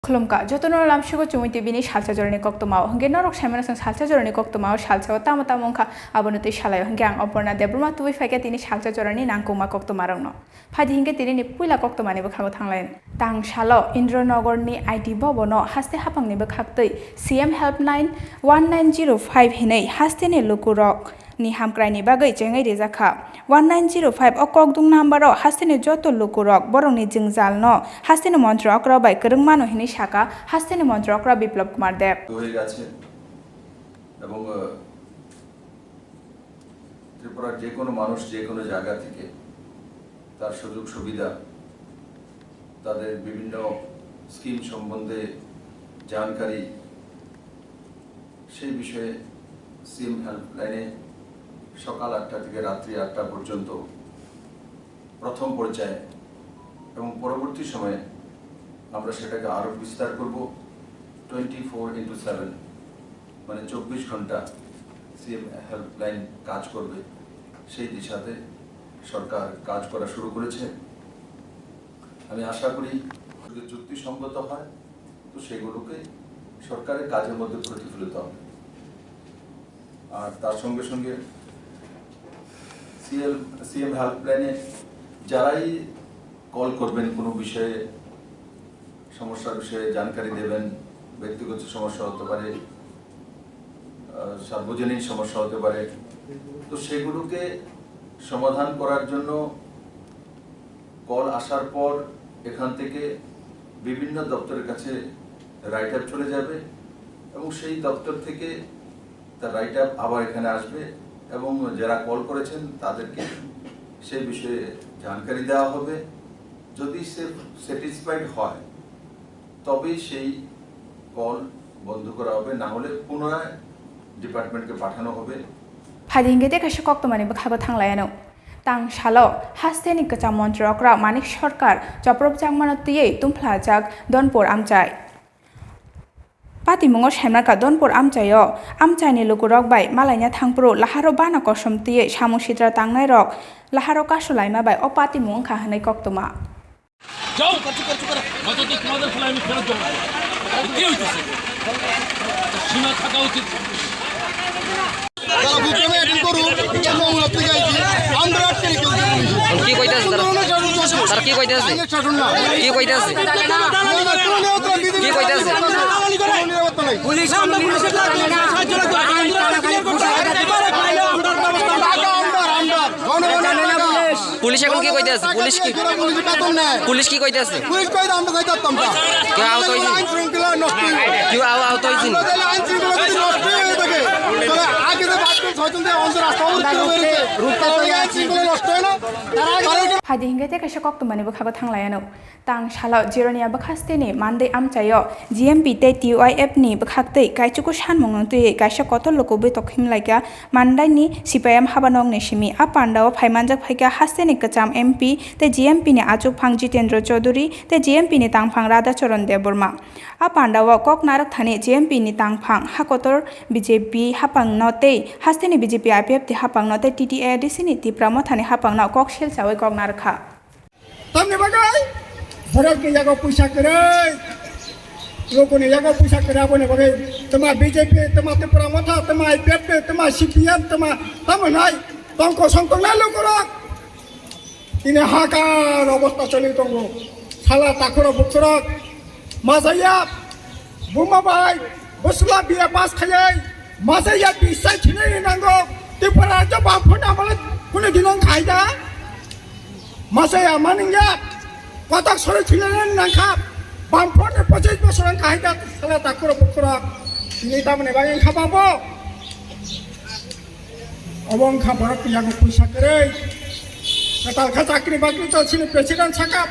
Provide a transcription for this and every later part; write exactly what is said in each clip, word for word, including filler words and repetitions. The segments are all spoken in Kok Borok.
Khulumkha, jotono lamsugo Chumui T V ni salsa jorani koktwmao. Hwnkhe norok saimano chwng salsa jorani koktwmao salsao tamo tamo wngkha abono twi salaio. Hwnkhe ang Oporna Debbarma tubui phaikha tini salsa jorani nangkukma koktwmarokno. Phaidi hwnkhe tinini puila koktwmani bwkhago thanglaino. Tang salo Indranogorni I T Bhabono haste haphangni bwkhaktwi C M Helpline one nine zero five hinwi hasteni lukurok ni hamkraini bagwi chengwi rijak kha. One nine zero five o kokdung number o hasteni joto lukurok borokni jwngjalno hasteni montri okra bai kwrwng mano hinwi saka hasteni montri okra Biplab Kumar Deb. হয়ে গেছে এবং আহ, ত্রিপুরার যে কোনো মানুষ যে কোনো জায়গা থেকে তার সুযোগ সুবিধা, তাদের বিভিন্ন স্কিম সম্বন্ধে জানকারি, সেই বিষয়ে সিএম হেল্পলাইনে সকাল আটটা থেকে রাত্রি আটটা পর্যন্ত প্রথম পর্যায়ে এবং পরবর্তী সময়ে আমরা সেটাকে আরও বিস্তার করব। টোয়েন্টি ফোর ইন্টু সেভেন, মানে চব্বিশ ঘন্টা সিএম হেল্পলাইন কাজ করবে, সেই দিশাতে সরকার কাজ করা শুরু করেছে। আমি আশা করি যদি যুক্তিসঙ্গত হয়, তো সেগুলোকে সরকারের কাজের মধ্যে প্রতিফলিত হবে। আর তার সঙ্গে সঙ্গে সিএল সিএম হেল্পলাইনে যারাই কল করবেন কোনো বিষয়ে, সমস্যার বিষয়ে জানকারি দেবেন, ব্যক্তিগত সমস্যা হতে পারে, আহ, সার্বজনীন সমস্যা হতে পারে, তো সেগুলোকে সমাধান করার জন্য কল আসার পর এখান থেকে বিভিন্ন দপ্তরের কাছে রাইট আপ চলে যাবে এবং সেই দপ্তর থেকে তার রাইট আপ আবার এখানে আসবে এবং যারা কল করেছেন তাদেরকে সেই বিষয়ে জানকারি দেওয়া হবে। যদি সে স্যাটিসফাইড হয়, তবেই সেই কল বন্ধ করা হবে, না হলে পুনরায় ডিপার্টমেন্টকে পাঠানো হবে। Phaidi hwnkhe tei kaisa koktwmani bwkhago thanglaino. Tang salo hasteni kwcham montri okra Manik Sarkar chopropjakmano twiwi tumphlajak Donpur amchai. Patimungo saimrwkha Donpur amchaio amchaini lukurok bai malaina thangphuru laharo bana kosom twiwi samung sitra tangnairok laharo kasulaima bai o patimung wngkha hwnwi koktwma. যাও। মতো তো তোমাদের খেলা আমি ফেরত দেবো। কি হইতেছে? সীমা থাকা উচিত। তারা বুঝবে না, অ্যাটেন্ড করুন। আমরা আটকে রেখে দিচ্ছি পুলিশ। কি কইতে আছে তারা? তারা কি কইতে আছে? আইনের শাসন না। কি কইতে আছে? কি কইতে আছে? পুলিশ আমরা পুলিশের সাহায্য লাগবে। আমরা, আমরা, আমরা, আমরা, আমরা, পুলিশ এখন কি কইতে আছে? পুলিশ কি, পুলিশ কি কইতে আছে? পুলিশ কইতে আমরা যাইতে পারতাম না। কেউ আহত হয়েছে? আইন শৃঙ্খলা নষ্ট হয়ে যাবে। কেউ আহ-, আহত হয়েছে নি? আমাদের আইন শৃঙ্খলা যদি নষ্ট হয়ে থাকে, তাহলে আগে যে বাইশ জন, ছয় জন যে আমাদের রাস্তা অবরোধ করে বেরোচ্ছে, তাহলে আইন শৃঙ্খলা নষ্ট হয় না? Phaidi hwnkhe tei kaisa koktwmani bwkhago thanglaino. Tang salo Jironia bwkhasteni Mandai amchaio G M P tei T Y F ni bwkhaktwi kaichuku sanmungno twiwi kaisa kotor lukubuitok himlaikha Mandaini C P I M habanokni simi. A pandao phaimanjak phaikha hasteni kwcham M P tei G M P ni achukphang Jitendra Chaudhury tei G M P ni tangphang Radhacharan Debbarma. A pandao kok narwk thani G M P ni tangphang hakotor B J P haphangno tei hasteni B J P I P F T haphangno tei T T A D C ni Tipra Mothani haphangno kok silchawi kok narwkha. Tamni bagwi borokni yago puisa kwrwi, lukuni yago puisa kwrwi, aboni bagwi twma B J P, twma Tipra Motha, twma I P F T, twma C P M, twma tamo nai tongkosong tongnai lukurok tini hakar obostha choli tongo. Sala takhurok buksurok masaya buma bai bwsla B A pass khaiwi masaya bisai thinwi nango. Tripura rajyo bamphoni amole kunu dino khai da. Masaya maningya, kotak sori thwinani nangkha, bamphoni pochis bosor wngkha hai da, sala takhurok bukhurok, tini tamoni bagwi wngkha babo. Obo wngkha borokni yago puisa kwrwi. Kwtal kha chakri bakri to chini president sakha.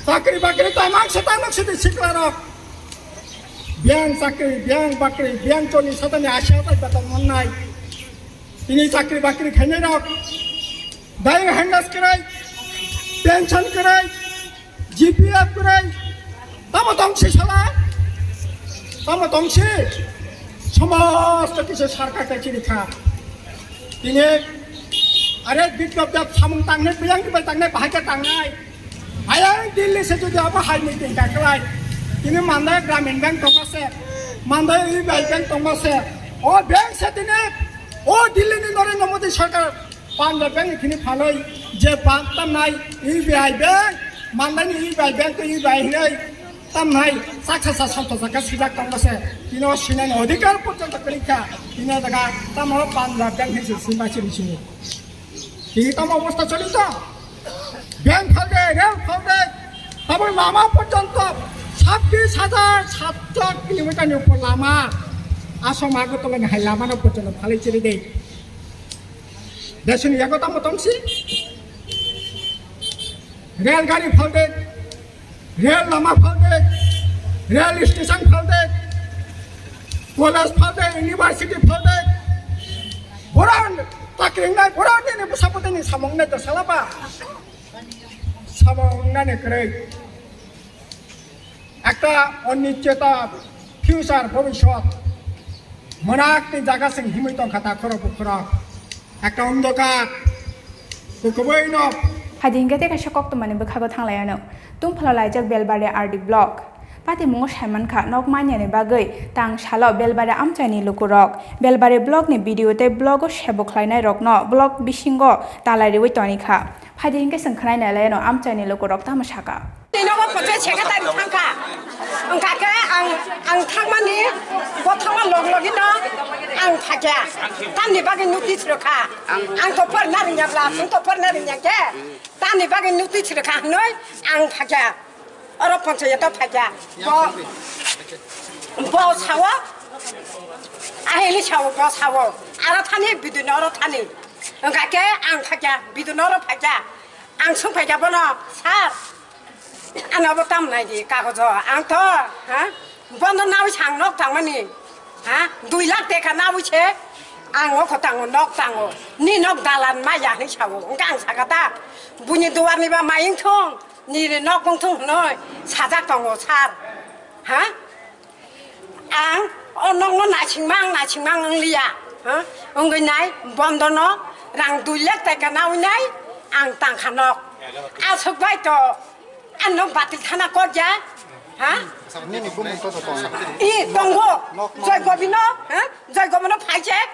Chakri bakri to mang se tangma sidi siklarok. Biyang chakri, biyang bakri, biyang toni satani ashi hajar beton monnai. Tini chakri bakri khainai rok, dayung handles kwrwi, pension kwrwi, G P F kwrwi, tamo tongsi sala, tamo tongsi, somosto kisu sarkar khe chini kha. Tini are biplop dap samung tangnai, biyang ni bai tangnai, bahai khe tangnai. Ayang Delhi se jodi abo hai meeting ka khlai, Tini Mandai Gramin Bank tongma se, Mandai U B I Bank tongma se. O bank se tini, o Delhi ni Narendra Modi sarkar Punjab Bank ni tini phalwi je bank tamnai U B I Bank, Mandai ni U B I Bank tei U B I hinwi tamnai chaksa sa salto jaka sijak tongma se. Tini o sinani odhikar porjonto kwrwi kha. Tini o jaga tamo Punjab Bank hinwi se simba siri sini. Tini tamo obostha choli to? Bank phalde, rel phalde, tamo lama porjonto sabbish hajar satso kilometer ni upor lama. Asom Agartala ni hai lama no porjonto phalwi chiri de. Desoni yago tamo tongsi? Rel gari phalde, rel lama phalde, rel station phalde, college phalde, university phalde, boran takringnai, boran nini bwsapoteni samung nai to salaba. Samung nani kwrwi. Ekta onichchita future bhobishyot. Monakni jaga sing himwi tongkha takhorok bukhorok. Ekta ondokar. Kukubai no. Phaidi hingke tei kaisa koktwmani bwkhago thanglaiano. Tungphalo laijak Belbari R D block. Patimungo saimankha nok manyani bagwi tang salo Belbari amchaini lukurok. Belbari blockni B D O tei blogo sebo khlainairokno block bisingo talai riwi tonikha. Phaidi hingke chwng khwnai nailaiano amchaini lukurok tamo saka. Tinogo pote secretary thangkha. Wngkha khe ang, ang thangmani, bo thangma log logino ang phakya. Tamni bagwi notice rwkha. Ang to porna rwngya bla, chwng to porna rwngya khe. Tamni bagwi notice rwkha hwnwi ang phakya. Oro ponchayato phakya. Bo, bo sao, ahili sao, bo sao. Aro thani, bidino oro thani. Wngkha khe ang phakya, bidino oro phakya. Ang swng phakya bono, sir. Ano bo tam nai di kagojo. Ang to, ha? Bono nawi sang nok tangmani. Ha? Dui lakh teka nawi se. Ang o kho tango nok tango. Ni nok dalan ma ya ni sao. Wngkha ang saka ta. Buini duar ni ba mayung thung. Ni re nok bung thung noi. Sajak tongo sir. Ha? Ang o nokno naisingma ang naisingma ang liya. Ha? Wngwi nai bondono rang dui lakh teka nawi nai ang tangkha nok. Aswk bai to ang nok batil khana kok ya. Ha? Nini bumung to to tongo. I tongo. Nok, nok. Joy Gobino, ha? Joy Gobino phaijak.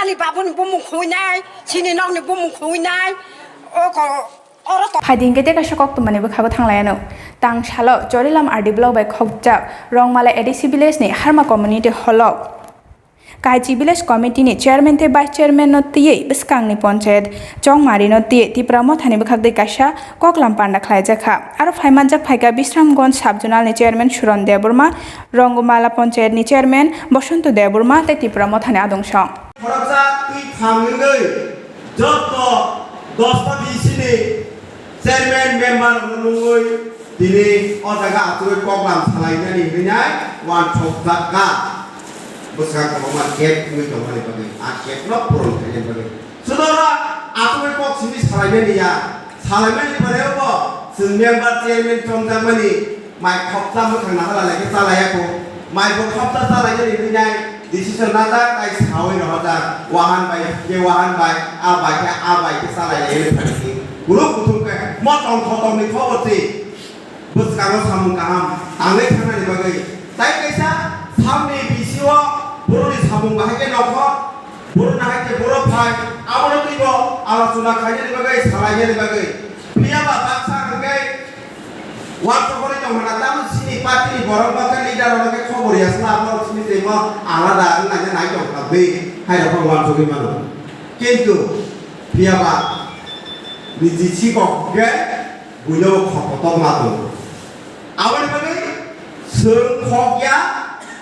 Ani babuni bumung khui nai, sini nokni bumung khui nai. O ko Phaidi hingke tei kaisa koktwmani bwkhago thanglaiano. Tang salo Chorilam R D block bai khokjak Rongmala A D C village ni Harma community hall o Kaichi village committee ni chairman tei vice chairman no twiwi bwskang ni ponchayat Chongmari no twiwi Tipra Motha ni bwkhak twi kaisa koklam panda khlaijakha. Aro phaimanjak phaikha Bisramganj sub zonal ni chairman Suron Debbarma, Rongmala ponchayat ni chairman Bosonto Debbarma tei Tipra Motha ni adungsong. Khoroksa twi phang wngwi joto dosta B C ni chairman member rokno nungwi tini o jaga achugwi program salainani hinwi nai uansukjak kha. Bwswk kwbangma gate wngwi tongmani bagwi, a gate no puron khainani bagwi. Sudo oro achugwi kok simi salainani ya, salaimani pore bo chwng member chairman chongjakmani. Mai khoksa mwkhang naha lalai khe chalaiya kho. Mai bo khoksa chalainani hinwi nai decision najak, tai sawi rohorjak. Wahan bai khe wahan bai, a bai khe a bai khe chalainai hinwi phaikhe. Group kuthum khe mo tongtho tongni khobor twi bwskango samung kaham tangwi thangnani bagwi. Tai kaisa samni B C o borokni samung bahai khe nokhor, borok nahai khe borok phai, abono twibo alochona khainani bagwi, salainani bagwi. Phiya ba baksa hwnkhe Uansukmani tongmana tamo chini party ni borok no khe leader rok no khe khobor ya sla borok chini twi mo alada wngnaina nai tong kha bwi hai rok no uansugwi mano. Kintu phiya ba niji sikok khe buino bo khorokotokma tongo. Aboni bagwi chwng khok ya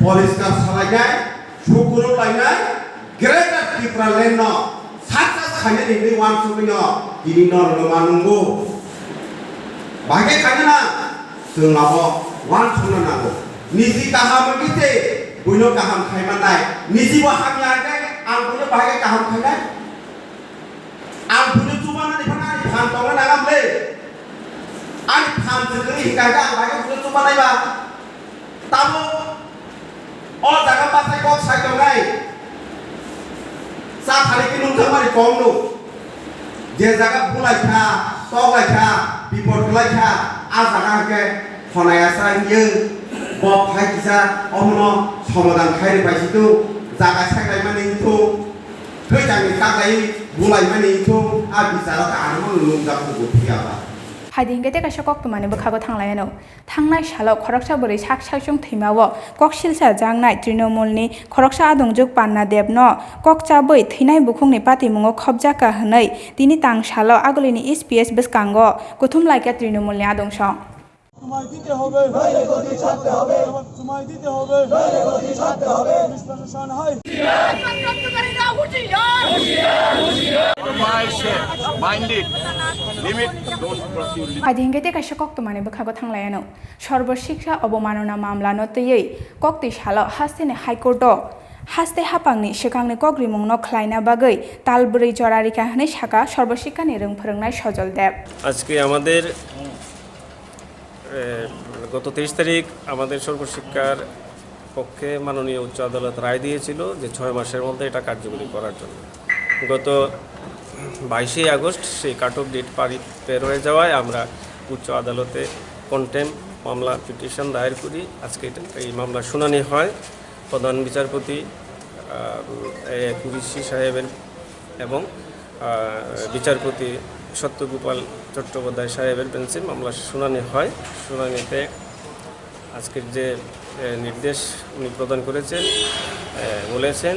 poriskar salainai. Sukuruk lainai Greater Tipraland no success khainani hinwi uansukmino tini norokno ma nungo. Bahai khe khaina na chwng abo uansukna nango. Niji kaham wngwi se buino kaham khai mannai. Niji bo hamya hwnkhe ang buino bahai khe kaham khainai. Ang buino chubanani phano ani phan tongna nangam le. Ani phan se kwrwi hwnkha khe ang bahai khe buino chubanai ba. Tabuk o jaga bachai kok sai tongnai. Cha thani khe nungjakmani kok no. Je jaga bulai kha, tok lai kha, bipot kwlai kha, a jaga hwnkhe khonaya sa hwnwi. Bo phai kisa omono somadan khairi paisitu jaga saklaimani wngthung, thwichangni taklai bulaimani wngthung, a bicharo ta ano nungjak kubu phiya ba. Hai di hinkhe tei kaisa koktwmani bwkhago thanglaianw. Thangnai salo khoroksa bwrwi sak sakchung thwimao kok silsa jaknai Trinamool ni khoroksa adongjwk Panna Deb no kok chabwi thwinai bukhukni patimungo khopjak kha hwnwi tini tang salo Agulini S P S bwskango kuthum laikha Trinamool ni adong song. তোমায় দিতে হবে, তোমায় দিতে হবে, পুলিশ প্রশাসন high. Hai di hinkhe tei kaisa koktwmani bwkhago thanglaianw. Sarva Shiksha Avamanana mamla no twiwi koktwi salo hasteni High Court o haste haphangni swkangni kokrimung no khwlaina bagwi tal bwrwi jora rikha hwnwi sakha Sarva Shiksha ni rwng phwrwngnai Sojol Deb. আজকে আমাদের এ, গত তেইশ তারিখ আমাদের সর্বশিক্ষার পক্ষে মাননীয় উচ্চ আদালত রায় দিয়েছিল যে ছয় মাসের মধ্যে এটা কার্যকরী করার জন্য। গত বাইশে আগস্ট সেই কাট অফ ডেট পারি, পের হয়ে যাওয়ায় আমরা উচ্চ আদালতে কন্টেম্প মামলা, পিটিশন দায়ের করি। আজকে এটা, এই মামলার শুনানি হয়। প্রধান বিচারপতি, আহ, এ, কুরিশি সাহেবের এবং, আহ, বিচারপতি সত্যগোপাল চট্টোপাধ্যায় সাহেবের বেঞ্চে মামলার শুনানি হয়। শুনানিতে আজকের যে, এ, নির্দেশ উনি প্রদান করেছেন, এ, বলেছেন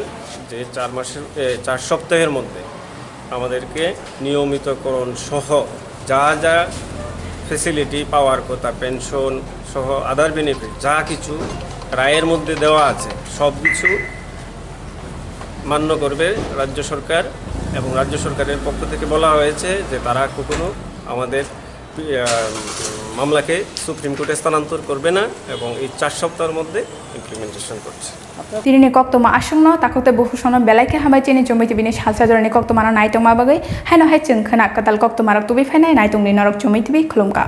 যে চার মাসের, এ, চার সপ্তাহের মধ্যে আমাদেরকে নিয়মিতকরণ সহ যা যা ফেসিলিটি পাওয়ার কথা, পেনশন সহ আদার বেনিফিট যা কিছু রায়ের মধ্যে দেওয়া আছে, সব কিছু মান্য করবে রাজ্য সরকার। এবং রাজ্য সরকারের পক্ষ থেকে বলা হয়েছে যে তারা কখনো আমাদের, আহ, মামলাকে সুপ্রিম কোর্টে স্থানান্তর করবে না এবং এই চার সপ্তাহের মধ্যে ইমপ্লিমেন্টেশন করছে। Tini ni koktwma aswkno takhuk tei buphusongno belai khe hambai chini Chumui T V ni salsa jorani koktwmano naitongma bagwi, haino hai chwng khwna kwtal koktwmarok tubui phainai naitongni norok Chumui T V khulumkha.